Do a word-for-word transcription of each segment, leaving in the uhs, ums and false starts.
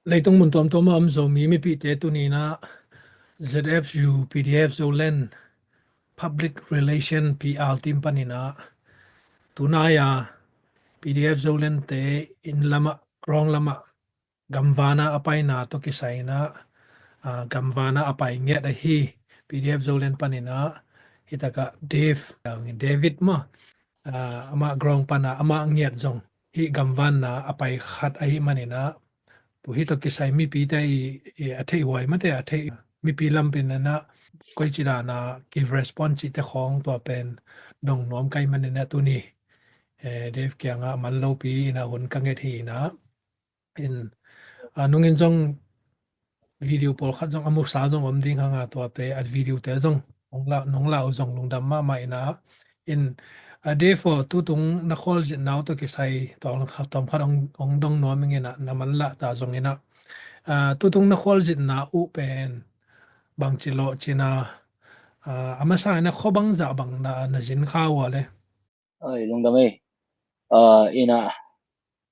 Leitung mun tuamtuam a om Zomi mipite tuni-in ah Z F U, P D F Zoland, Public Relation, P R team panin ah tunai a P D F Zoland te inn lamah, ground lamah, gamvana a paina tawh kisai-in ah, ah, gamvana a pai ngiat ahi P D F Zoland panin ah, hitakah Dave, David maw, ah, amah ground pana amah ngiat zong hih gamvanna a pai khat ahih manin ah, tu hih tawh kisai mipite i, i a theih huai mate a theih mipi lam panin ah koici dana ki respond cihte khawng tua pen dong nuam ka hih manin ah tuni, eh, Dave kiangah man lopi in ah hun ka nget hi in ah, in, ah, nungin zong video pawlkhat zong a musa zong om ding hang a, tuate a video te zong nong la, nong la uh zong lungdam mahmah in ah, in, ah, Dave aw, tutung na khualzinna uh tawh kisai tawm khat, tawm khat hong, hong dong nuam ing in ah, na manlah ta zong in ah, ah, tutung na khualzinna uh pen bangci lawhcin a, ah, a masa in ah khua bangzah bang na, na zin kha uh a le? Ai, lungdam ei. Ah, in ah,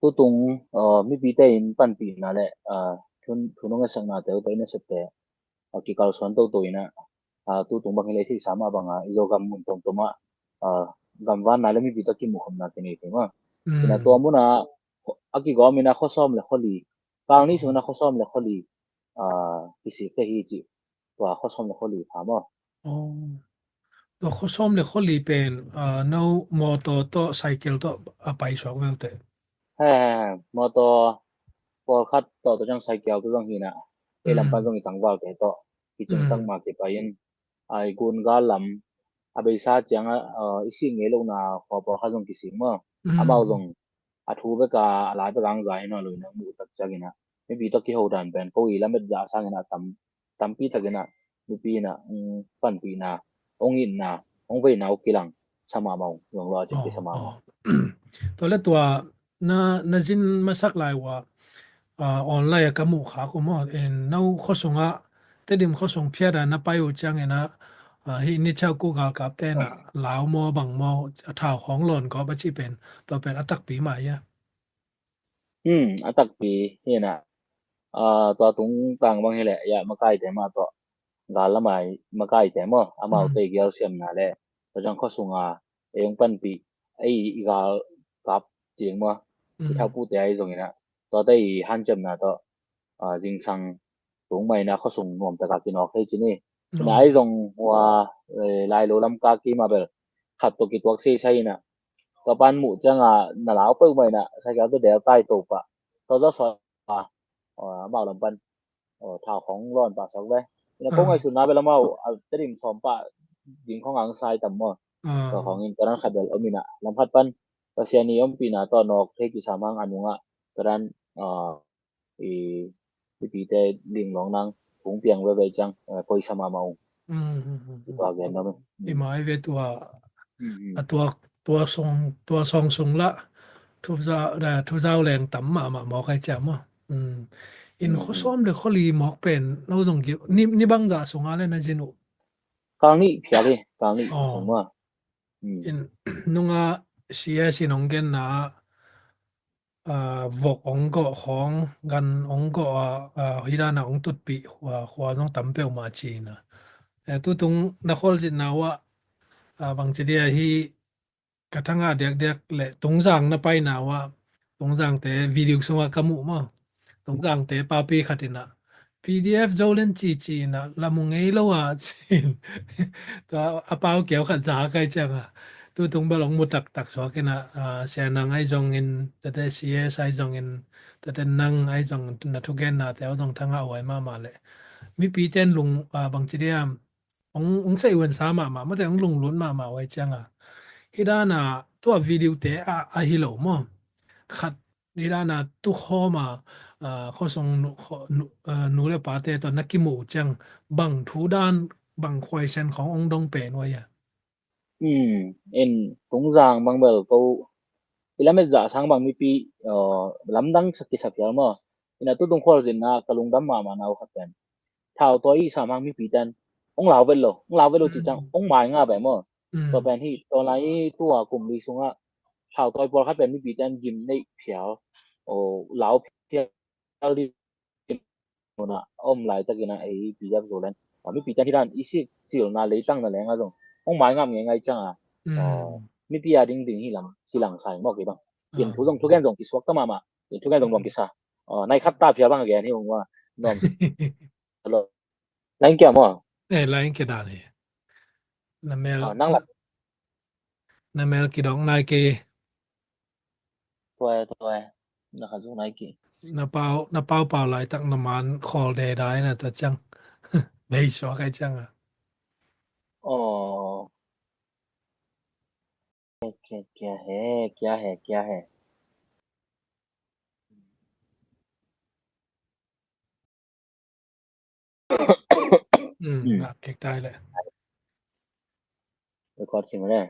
tutung, ah, mipite in panpihna le, ah, thu, thu nong ngetsak nate uh tawh i nasepte, ah, kikalsuan toto in ah, ah, tutung bang hi leh i theihsa mah bang a, i Zogam mun tuamtuam ah, ah, gamvanna le mipi tawh kimuhkhopna kinei thei maw. In ah, mm, tua mun ah a kigawm in ah khua sawm le khua li, kal nih sung in ah khua sawm le khua li, ah, kisik thei hi cih, tua khua sawm le khua li pha maw. Oh. Tua khua sawm le khua li pen, ah, no mawtaw tawh cycle tawh a pai suak ve uh teh? He, he, he. Mawtaw pawlkhat tawh, tua ciang cycle tawh zong hi in ah, ei lam pan, mm, zong i tangvalte tawh kicing, mm, tak ma kipai in, ah, i gun gal lam a beisa ciang a, ah, i sik ngei lohna khua pawlkhat zong kisik maw. Mm. Amau zong a thu bek a, a lai bek a hong za hi nawn lo in ah, muh tak ciangin ah mipi tawh kiho dan pen ko i lamet zah sangin ah tam, tampi takin ah mipi in ah, mm, panpihna, hong itna, hong veina uh kilang sa mahmah uh, zong lo a cin kisa mahmah. Tua le tua na, na zin masak lai uh a, ah, online ah ka muh khak uh maw, in no khua sungah, Tedim khua sung phiat a na pai uh ciangin ah, ah, hih Nichau Kuk galkapte in ah lau maw bang maw, a thau khawng lawn gawp a cih pen, tua pen a takpi mah hia? Hmm, a takpi hi in ah, ah, tua tungtang bang hi leh, ya, makaite mah tawh, gal lamah i makaite maw, amaute, hmm, i gelsiamna le, tua ciang khua sunga ei hong panpih, ei i galkap cing maw, i, hmm, thaupite ahi zongin ah, tuate i hanciamna tawh, ah, zingsang tung mah in ah khua sung nuam tak a kinawk thei ci ni. In ah, no, ahi zong hua, eh, Lailo lam ka kim a bel khat tawh kituak seisai in ah, tua pan muh ciang a na lau peuhmah in ah, cycle tawh del tai to pah, tua zaw sawn a, ah, amau lam pan, ah, thau khawng lawn pah suak ve. In ah, ko, ah, ngaihsutna bel amau, ah, Tedim sawm pah ding khawng a hong sai tam maw. Ah. Tua khawng in tua dan khat bel om in ah, lam khat pan Pasian i ompihna tawh nawk thei kisam hang, a nungah tua dan, ah, i, i pite linglawng nang hong piang veve ciang, eh, poi sa mahmah ung. Mm, mm, mm, mm. Tua gen lo. Mm. I mai ve tua, mm, mm, a tua, tua song, tua song sung lah thu za, eh, thu zau leng tam mahmah mawk ai ciam maw. Mm. In, mm, khua, mm, sawm le khua li mawk pen no zong gil, ni, ni bangzah sungah le na zin uh? Kal nih phial hi, kal nih, oh, sung maw. Mm. In nungah C S in hong genna ah, ah, vok hong gawh khawng, gan hong gawh a, ah, hih dan a hong tutpih khua, khua zong tam peuhmah ci in ah. Eh, tutung na khualzinna uh ah, ah, bangci dia hih ka thangah diakdiak le Tungzang na paina uh ah, Tungzangte video sungah ka muh maw. Tungzangte papi khat in ah, P D F Zoland cici in ah, la mu ngei lo ah, ci in. Tua a pau kiau khat za kai ciang a, tutung bel hong mu taktak suak in ah, ah, Sia Nang ahi zongin, tate C S ahi zongin, tate nang ahi zongin, na thugennate aw zong thangah huai mahmah leh. Mipite in lung, ah, bangci diam, hong, hong sei uansa mahmah, mate hong lunglut mahmah huai ciang a. Hih dan a tua video te a, a hi lo maw. Khat hih dan a tukhawm a, ah, khuasung nu, khuas, nu, ah, nu le pate tawh na kimuh ciang bang thu dan, bang khuaisian khawng hong dong pen uh hia? Hmm, in Tungzang bang bel ko i lamet zah sang bang mipi, ah, lamdang sa kisa phial maw. In ah tutung khualzinna ka lungdam mahmahna uh khat pen, thau tawi i sam hang mipite in hong lau vet lo, hong lau vet lo cih ciang, mm, hong mai ngap e maw. Mm. Tua pen hih, tua lai tua kum li sungah thau tawi pawlkhat pen mipite in gim neih phial, aw, lau phial ding Muna om laitakin a ei P D F Zoland a mipi tan hi dan i sik cilna leitang na lenga zong hong mai ngam ngei ngai cianga, mipi a ding ding hi lam kilang sai mawk i bang. In thu zong thugen zong kisuak ta mahmah, in thugen zong nuam kisa. Nai khat ta phial bang a gen hi ung ua nuam. Lain kia maw? Eh, lain kia dan hi. Na mel, nang lak. Na mel kidong nai ke. Tuai, tuai. Na khat zong nai ke. Na pau, na pau pau laitak na man khawl de dai na ta ciang. Bei suak ai ciang a. Oh. Kia, kia, kia he, kia he, kia he. Ngak kik tai le. Record khin le.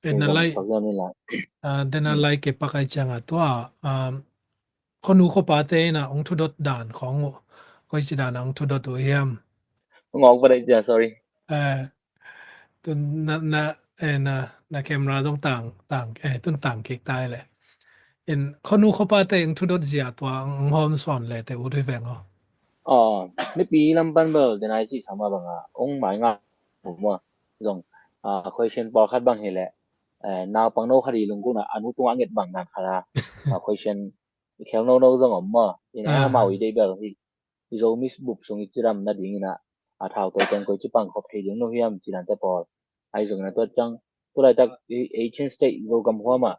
Ena lai, ena lai ke pakai cianga tua, khonu khopa te ina ong thudot dan khong u. Koi ci dan ong thudot u hiam. Ngok pa dai cia, sorry. Tun na, na, eh, na, na camera zong tang, tang, eh, tun tang kik tai le. In khonu khopa te ong thudot zia tua ong hawm suan le te ut hi veng aw. Aw, mipi lam pan bel denai ci sama banga ong mai nga mua zong, ah, question pawlkhat bang hi le, eh, naupang no khadi lungkuna anu tunga nget bang nan khala, ah, question khel no no zong om maw. In a mau i dei bel hi. I Zomi bup sung i cidam nadingin a, a thau tawi teng koi ci pang khop thei ding no hiam ci dan te pawl. Ai zongin a tuat ciang, tulaitak ei Chin State Zogam huama,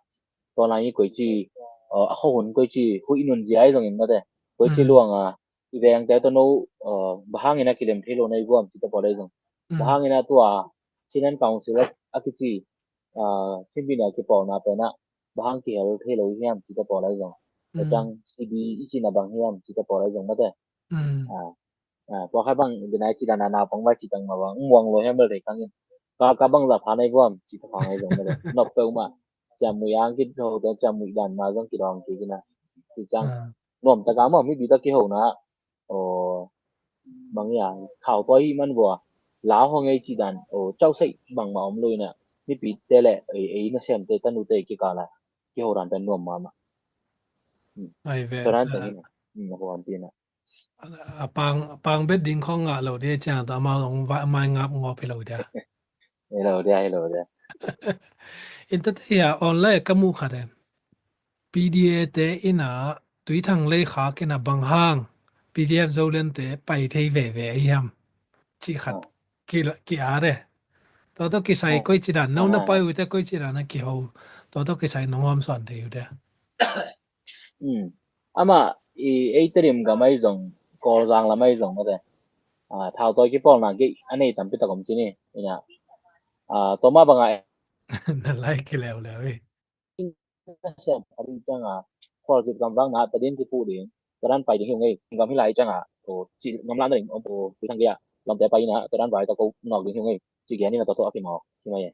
tua lai i koi ci, a khuahun koi ci huih nun zia ai zongin mate, koi ci luanga i vengte tawh no, bang hangin a kilem thei lo na i guam ci te pawl ai zong. Bang hangin a tua Chin Council a kici, Chin Bina kipawlna pena bang hang kihel thei lo hiam ci te pawl ai zong. Tua ciang C B i cina bang hiam ci te pawl ai zong mate. Pawlkhat bang denai ci dan a naupang vai ci tang ma bang muang lo hiam bel thei kangin. Ka, ka bang za pha nai guam ci ta pha ngai zong mate. Nop peuhmah. Ciamui ang kit ho te ciamui dan ma zong kidawng kik ina. Ci ciang nuam taka maw mipi ta kihona. Aw, bang ia khau tua hi man vua. Lau ho ngei ci dan, aw, cau sei bang ma om lo ina. Mipi te le ei, ei na sem te tanu te kikala kiho dan pen nuam mama. Ai ve. Tua dan pen ina. Ho an tina. A pang, a pang bet ding khong ngah lo dia ciang ta amau ong mai ngap ngop hi lo dia. Hi lo dia, hi lo dia. In tate hia online ka muh khat em. P D A te ina Tuithang lei khak ina bang hang P D F Zoland te pai thei veve a hiam. Ci khat ki a de. Tua tawh kisai koi ci dan no na pai u te koi ci dan a kiho. Tua tawh kisai nong hawm suan thei u de. Ama i ei Tedim gam ai zong, Kawlzang lam ai zong mate. Thau tawi kipawlna gei a nei tampi tak om ci ni. Ina toma banga na lai kileuleu i. Siam a ding cianga khualzit gam vang na tadin ci puh ding. Tadan pai ding hi ung ei. Gam hi lai cianga ci ngam lam na ding om pu pi thang gei a lamte pai ina tadan vai ta ko nawk ding hi ung ei. Ci gen ina tawh tawh a kimawk hi mai e.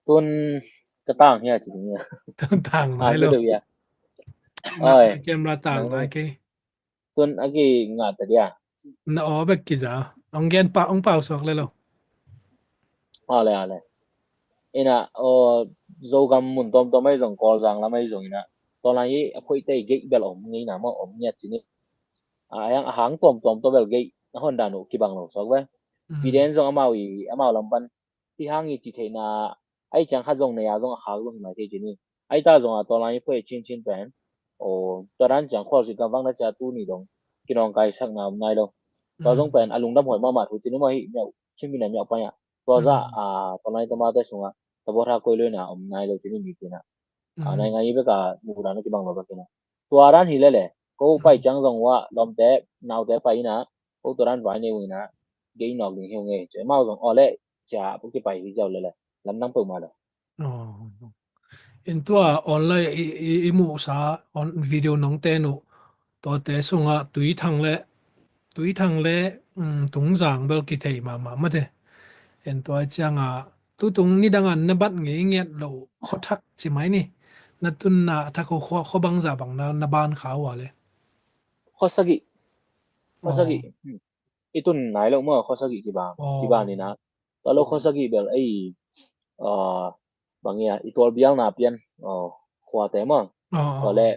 Tun ka tang hia ci ding hia. Tun tang nai lo. Oi. Camera tang nai kei. Tun a ki ngah ta dia. Na aw bek kiza. Ong gen pa ong pau suak le lo. Ale ale. Ina aw Zogam mun tawmtawm ai zong Kawlzang lam ai zong ina. Tua lai hi a khoih tei geih bel om ngei na maw om ngiat ci ni. A yang a hang tawmtawm tawh bel geih a hon dan uh kibang lo suak ve. Piden zong amau i amau lam pan hi hang i ci theihna ai ciang khat zong nei a zong a khak zong hi mai thei ci ni. Ai ta zong a tua lai phuai cincin pen aw tua dan ciang khualzin kam vang na cia tu ni dong kinawngkai sakna om nai lo. Tua zong pen a lungdam hoi mahmah thu ci ni maw hi miau cin mina miau pai a tua zah a tua lai tama te sungah tabawtha koi loina om nai lo ci ni mi tina. A nai ngai beka muh dan a kibang lo bek tina. Tua dan hi lele ko pai ciang zong uah lawmte naute pai ina ko tua dan vai nei uh ina gei nawk ding hi ung ei ci mau zong aw le cia ko kipai hi ziau lele lamdang peuhmah lo. In tua online i, i, i muhsa video nong ten uh tuate sungah Tuithang le Tuithang le Tungzang bel kithei mahmah mate. In tua cianga tutung nidang an na bat ngei ngiat lo khuathak ci mai ni. Na tunna thak uh khua, khua bangza bang na, na ban kha uh a le. Khuasagih. Khuasagih. I tun nai lo maw khuasagih kibang. Kibang ina. Tua lo khuasagih bel ei bang ia i tual bialna pian khuate maw. Tua le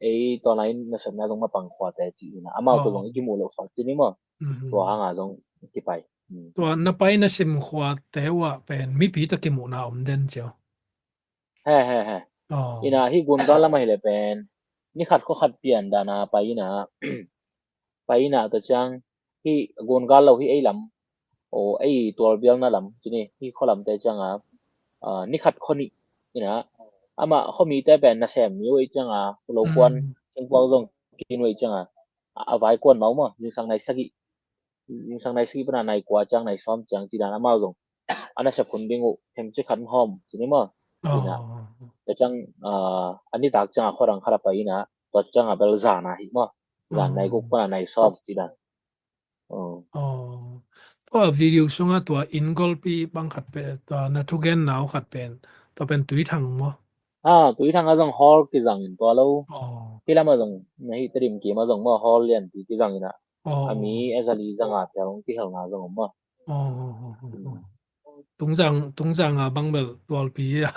ei tua lai nasepna zong mapang khuate ci hi na, amau tawh zong i kimuh loh sawk ci ni maw. Tua hanga zong kipai. Tua na pai na sim khuate uh ah pen mipi tawh kimuhna om den cio. He he he. Ina hih Gungal lam ahih leh pen ni khat khua khat pian dana pai ina, pai ina tua ciang hih Gungal lo hih ei lam, o ei tualbialna lam ci ni, hih khua lamte cianga ni khat khua nih ina, amah khuamite pen nasem mi uh ei cianga lo kuan singpuak zong kin uh ei cianga a vai kuan mau maw, zingsang nai sagih, zingsang nai sagih pana nai kua ciang nai sawm ciang ci dan amau zong a nasep hun ding uh themci khat hawm ci ni maw. Ina tua ciang a nitak cianga khua dang khat a pai ina, tua cianga bel zana hi maw, zan nai guk pana nai sawm ci dan. Tua video sunga tua inn golpi bang khat pen, tua na thugenna uh khat pen, tua pen Tuithang maw? Tuithang a zong hall kizangin tua lo. Hih lam a zong na hih Tedim kim a zong maw, hall lianpi kizangin a, a mi a zali zanga pial hong kihelna zong om maw. Tungzang, tungzang a bang bel tualpi a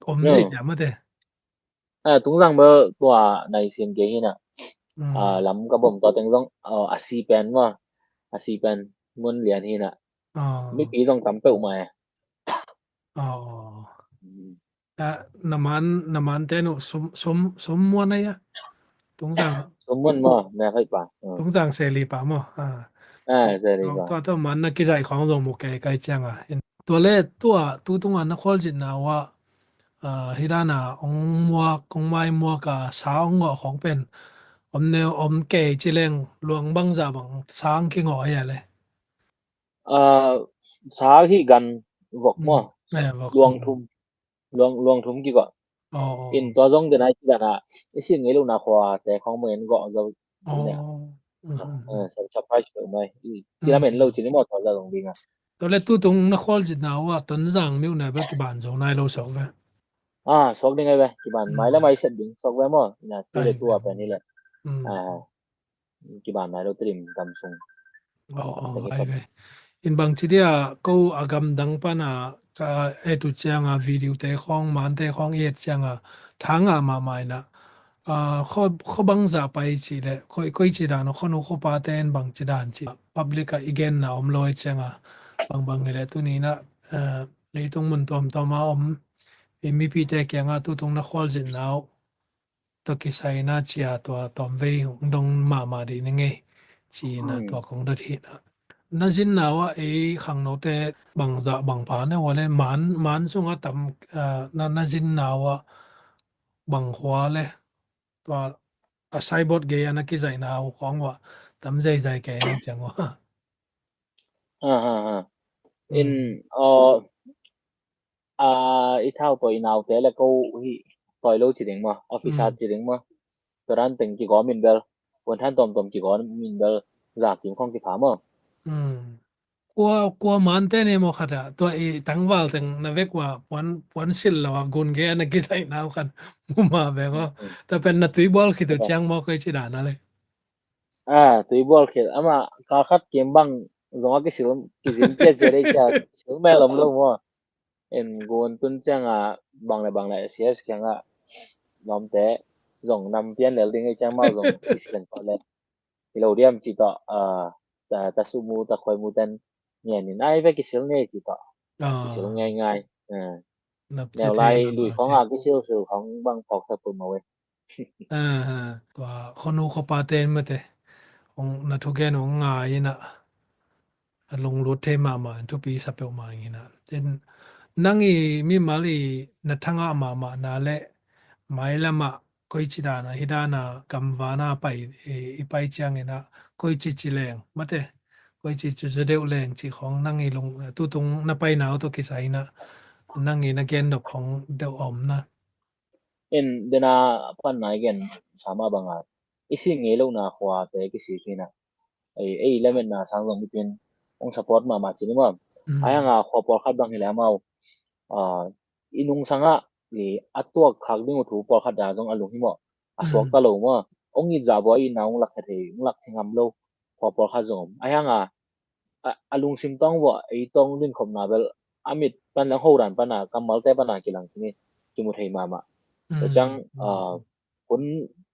om dei cia mate. Tungzang bel tua nai sin kei hina. Lam ka bom tua teng zong a si pen maw, a si pen mun lian hina. Mipi zong tam peuhmah e. Na man, na man ten uh sum, sum, sum muan a ia. Tungzang. Sum muan maw, na khai pa. Tungzang seli pa maw. Seli pa. Tua, tua man na kizaih khong zong mu kei kai cianga. Tua le tua, tu tunga na khualzinna uh ah, hih dana ong muak, ong mai muak a sa ong ngawh khong pen om neu om kei ci leng luang bangzah bang sa ong kingawh a ia le. Sa hih gan vok maw. Luang thum. Luang, luang thum kigawh. In tua zong den ai ci dana i sin ngei lohna khuate khong mangin gawh zo. Surprise peuh mai. Ci lamen lo ci ni maw, tua zah zong dinga. Tua le tutung na khualzinna uh ah Tonzang miuh na bel kiban zo nai lo sawk ve. Sawk ding ai ve. Kiban mai le mai set ding sawk ve maw. Ina tu le tua pen hi le. Kiban nai lo Tedim gam sung. Ai ve. In bang ci dia ko a gamdang pana ka et uh cianga video te khong, mante khong i et cianga thanga mahmah ina. Khuabangzah pai ci le koi, koi ci dan, khuanu khuapate in bang ci dan ci public a i genna om lo i cianga bangbang hi le tuni na leitung mun tuamtuama om i mipite kianga tutung na khualzinna uh tawh kisai na cia tua tawmvei hong dong mahmah dih ni ngei. Ci na tua kong dot hi na. Na zinna uh ah ei khangnote bangzah bangpha ne uh le man, man sunga tam na, na zinna uh ah bang khua le tua a saibot gei a na kizaihna uh khong uh ah tam zeizai kei na ciang uh. In i thau pawi i naute le ko hi tawi lo ci ding maw, officer ci ding maw, tua dan teng kigawm in bel, puanthan tawmtawm kigawm in bel za kim khong kipha maw. Kua, kua mante ne maw khat ah tua i tangval teng na vek ua puan, puan sil lo a gun ge a na kizaihna uh khat muma vek aw. Tua pen na tuibual khit uh ciang maw koi ci dan a le. Tuibual khit ama kal khat kim bang zong a kisil, kizin ciacia dei cia sil mel om lo maw. En gun tun cianga bang le bang le S C S kianga lawmte zong nam pian lel ding ei ciang mau zong i sian sawt le i lo diam ci tawh, ta, ta sumu ta khuai mu ten ngen in ai ve kisil ngei ci tawh. Kisil ngei ngai. Neu lai lui khong a kisil sil khong bang phawk sa pun mau e. Tua khonu khopa ten mate hong na thugen hong ngai ina a lunglut thei mahmah in thupi sa peuhmah ing ina. Tin nang i mimal i na thangah mahmah na le mailamah koi ci dana hi dana gamvana pai i pai ciang ina koi ci ci leng mate koi ci ci za deuh leng ci khong nang i lung tutung na pai nau tawh kisai ina nang i na gen dok khong deuh om na. En dena pan nai gen sama banga i si ngei lohna khuate kisik hina. Ei, ei lametna sang zong mipin hong support mahmah ci ni maw. Ai hanga khua pawlkhat bang hi le amau i nungsangah i a tuak khak ding uh thu pawlkhat da zong a lung hi maw. A suak ta lo maw. Hong it zah bua i na hong lak kha thei, hong lak thei ngam lo khua pawlkhat zong om. Ai hanga a lungsim tawng bua ei tawng dinkhopna bel a mit pan le hodan pana kammalte pana kilang ci ni kimu thei mahmah. Tua ciang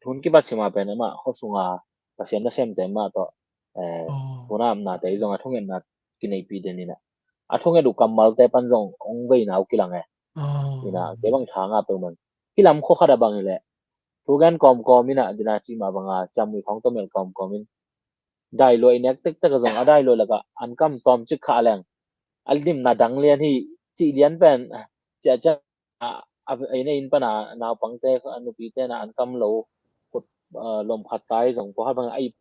Hun kipat sima pen amah khua sunga Pasian nasemte mah tawh, eh, hun a apnate zong a thungetna kineihpih den inah, a thunget uh kammalte pan zong hong veina uh kilang e. Inah kei bang tha ngah peuhmah. Hih lam khua khat a bang hileh thugen kawmkawm inah dina cih mah banga ciamui khawng tawh melh kawmkawm in dailuah i nek tektek a zong a dailuah lakah an kam tawmcik kha a leng a dimna dang lian hi. Cih lian pen ciahciah a, a, a inn pana naupangte, a nupite na an kam lo, kut, a, lom khat tai zong pawh khat bang a ip.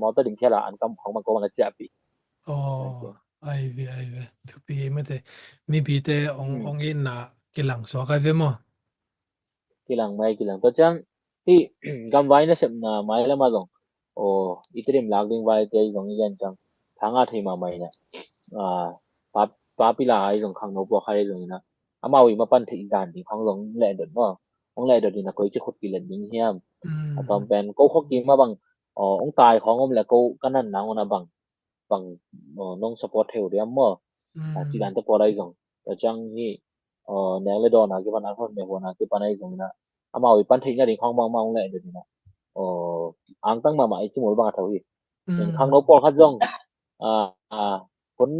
Mawtaw ding khela an kam khawng bang ko bang a ciahpih. Ai ve, ai ve. Thupi ei mate. Mipite ong, ong itna kilang suak ai ve maw? Kilang mai, kilang. Tua ciang hih gamvai nasepna mai lama zong aw, i Tedim lak ding vaite zong i gen ciang thanga thei mahmah inah, a, pa, pa pila ai zong khangno puak hai zong inah amau i mapan theih dan ding khawng zong leh dot maw? Ong leh dot inah koi ci khut kilet ding hiam? A tawm pen ko khua kim a bang, aw, ong tai khawng om le ko ka nan nang on a bang bang, aw, nong support thei uh diam maw? A, ci dan te pawl ai zong. Tua ciang hi, aw, nek le dawn a kipan an hon me huan a kipan ai zong inah amau i pan theih nading khawng mahmah ong leh dot inah, aw, angtang mahmah i ci mul bang a tho hi. Khangno pawl khat zong, a, a, hun,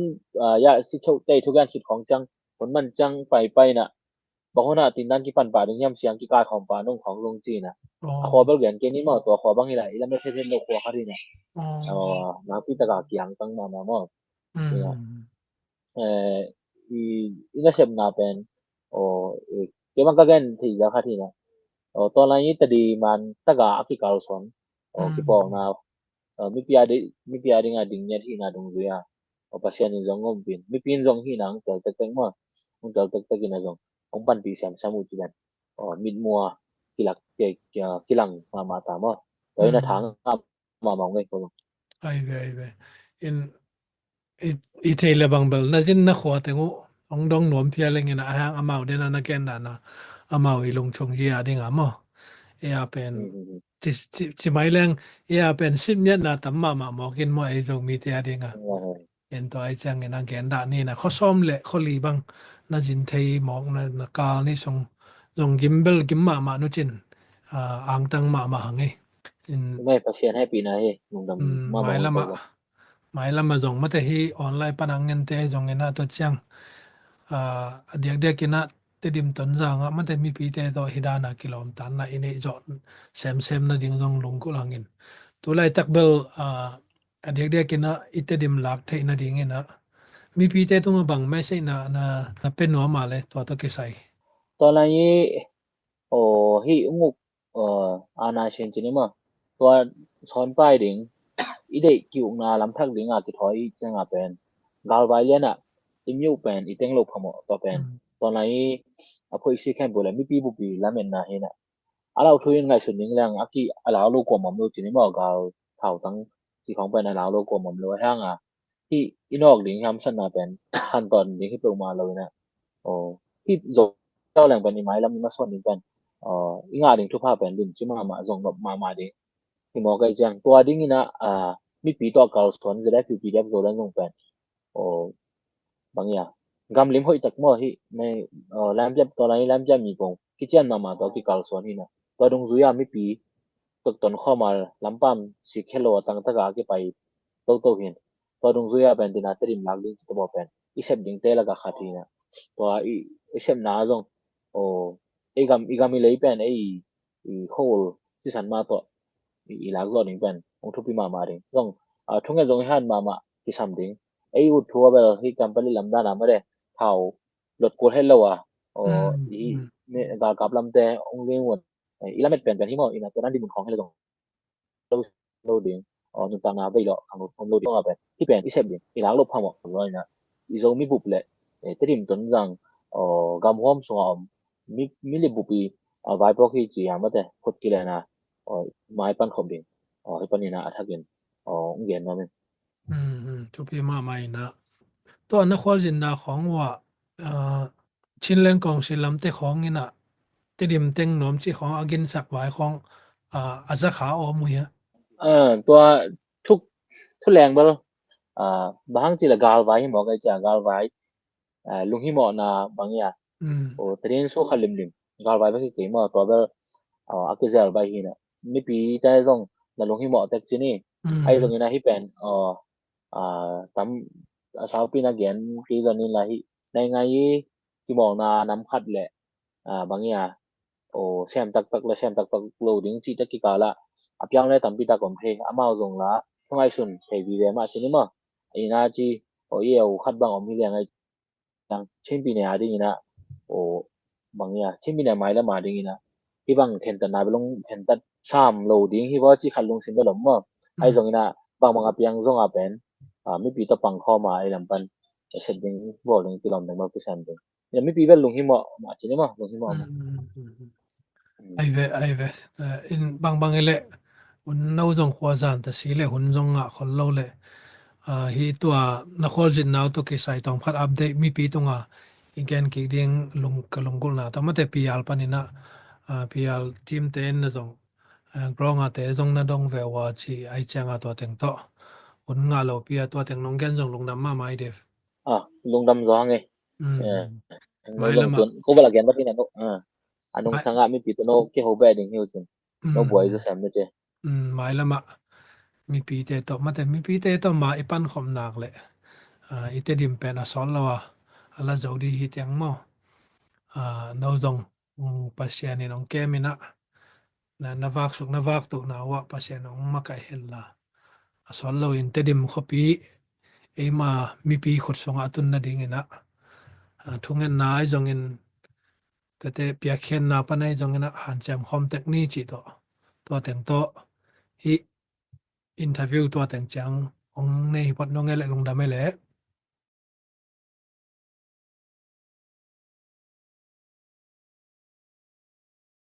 a, ya si cho tei thugen khit khawng ciang hun man ciang paipai inah bang hunah tindan kipan pah ding hiam siang kikai khawm pah nung khawng zong ci inah. A khua bel gen kei ni maw, tua khua bang hileh i lam le phetphet lo khua khat inah. Aw, nakpi taka kiangtang mahmah maw? Eh, i, i nasepna pen, aw, eh, kei bang ka gen thei za khat hinah. Aw, tua lai i Tedim man taka a kikalsuan, aw, kipawlna, aw, mipi a ding, mipi a ding a ding ngiat hihna dungzui a, aw, Pasian in zong ompin, mipi in zong hihna hong tel tektek maw? Hong tel tektek inah zong hong panpih siamsiam uh ci dan, aw, mitmuh a kilak, ki, ki, kilang mahmah ta maw? Tua inah thang mahmah ngei ko lo. Ai ve, ai ve. In i, i thei le bang bel na zin na khua teng uh hong dong nuam phial leng inah a hang amau dena na ken dana amau i lungchung hi a dinga maw? Ei a pen ci, ci, ci mai leng ei a pen sipmiatna tam mahmah mawk in maw ei Zomite a dinga. En tua ai ciangin a gen dah ni na khuasawm le khuali bang na zin thei mawk na, na kal ni sung zong gim bel gim mahmah nucin, a, angtang mahmah hang ei. In mai Pasian hehpihna hi lungdam mahmah mai lama. Mai lama zong mate hi online pan ang ngente zong inah tua ciang, a, a diakdiak inah Tedim Tonzang ah mate mipite tawh hi dana kilawmtanna i neih zawh semsem nading zong lunggulh hangin. Tulaitak bel, a, a diakdiak inah i Tedim lak theih nading inah mipite tungah bang message na, na, na pe nuam a le tua tawh kisai? Tua lai i, aw, hih ung uk, aw, ana sin cin i maw? Tua sawnpai ding i deih ki-ukna lamthak dinga kithawi i cianga pen galvai lianah i mi uh pen i teng lo phamawh tua pen. Tua lai i a phoih si khempeuh le mipi bupi lametna hinah a lau thu in ngaihsut ning leng a ki a lau lo kuamah om lo cin i maw? Gal thautang ci khawng pen a lau lo kuamah om lo a hanga hih i nawk ding hamsatna pen hantawt ding hi peuhmah lo inah. Aw, hih zo leng pen i mailam i masuan ding pen, aw, i ngah ding thupha pen limci mahmah zong nop mahmah ding hi mawk ei ciang tua ding inah, a, mipi tawh kalsuan ZFU PDF Zoland zong pen, aw, bang ia gamlim hoih tak maw hih nei, aw, lampiap tua lai lampiap mi kong kician mahmah tawh kikalsuan hinah tua dungzui a mipi tokton khawm a lampam sik khelo a tangtaka a kipai toto hin. Tua dungzui a pen dina Tedim lak ding cite baw pen i sep dingte laka khat hinah. Tua i, i sepna zong, aw, i gam, i gam i lei pen ei i khol sisan mah tawh i, i lak zawh ding pen hong thupi mahmah ding zong, a, thunget zong i han mahmah kisam ding. Ei ut thu a bel hi kampali lamdana made thau lot kul het lo a, aw, i galkap lamte hong ling un, i lamet penpen hi maw? Ina tua nan dimun khawng hi lo zong lo, lo ding, aw, nuntakna bei lo khang om lo ding a pen hi pen i sep ding i lak lo phamawh lo ina i Zomi bup le, eh, Tedim Tonzang, aw, gamhuam sunga om mi, mi le bup i, a, vaipuak hi ci a mate khut kilena, aw, mai pan khop ding, aw, hi panina a thakin, aw, ong gen nuam in. Thupi mahmah ina. Tua na khualzinna khawng uh ah, a, Chinland Council lamte khawng ina Tedim teng nuam cih khawng a ginsak vai khawng, a, a zakha a om uh hia? A, tua thuk, thuleng bel, a, bang hang cih le galvai hi mawk ei cia galvai, a, lunghimawhna bang ia. O, Tedim sukha limlim. galvai bek hi kei maw, tua bel, ah, a kizel vai hi na. Mipi te zong na lunghimawh tek ci ni. Ahi zongin ah hih pen, ah, ah, tam, a saupi na gen kei zong in la hih, nai ngai i kimawlna nam khat le, ah, bang ia, o, sem taktak le sem taktak lo ding cih te kikal ah a piang le tampi tak om thei, amau zong la thu ngaihsun thei vive mah ci ni maw. Ina ci, o, i eu khat bang om hi liang ai, Chin pi ne a ding ina, o, bang ia, Chin pi ne mai lam a ding ina, hih bang khentatna bel hong khentat sam lo ding hi vaw ci khat lungsim bel om maw. Ahi zong ina, bangbang a piang zong a pen, ah, mipi tawh pangkhawm a, ei lam pan, e set ding, bawl ding, kilawm ding, bawl kisam ding. Ina mipi bel lunghimawh mah ci ni maw, lunghimawh mah. Ai ve, ai ve. Eh, in bangbang i leh, un no zong khua zan ta si leh, hun zong ngah khol lo leh, ah, hi tua na khualzinna uh tawh kisai tawm khat update mipi tunga i gen kik ding lung, ka lunggulhna tawh mate P R panin ah, ah, P R team te in na zong, ah, ground a te zong na dong ve ua ci ai cianga tua teng tawh. Hun ngah lo pi a tua teng nong gen zong lungdam mahmah i Dave. Ah, lungdam zaw hang e. Mm. Eh, mm. Mai lamah. Ko bala gen batin a no, ah, a nung sangah mipi tawh no kiho beh ding hi uh cin. No buai zaw sem na ce. Mm, mai lamah. Mipite tawh, mate mipite tawh ma i pankhop nak leh, ah, i Tedim pen a sawt lo a, a la zo di hi tiang maw. Ah, no zong, mm, Pasian in hong kem in ah, na, na vaksuk, na vaktuhna uh ah Pasian hong makaih hen la. A sawt lo in Tedim khuapi, eima mipi khut sungah a tun nading in ah, ah, thungetna ahi zongin, tete piakkhiatna pan ahi zongin ah hanciam khawm tek ni cih tawh. Tua teng tawh, hih interview tua teng ciang hong nei hi phot nong e leh lungdam e leh.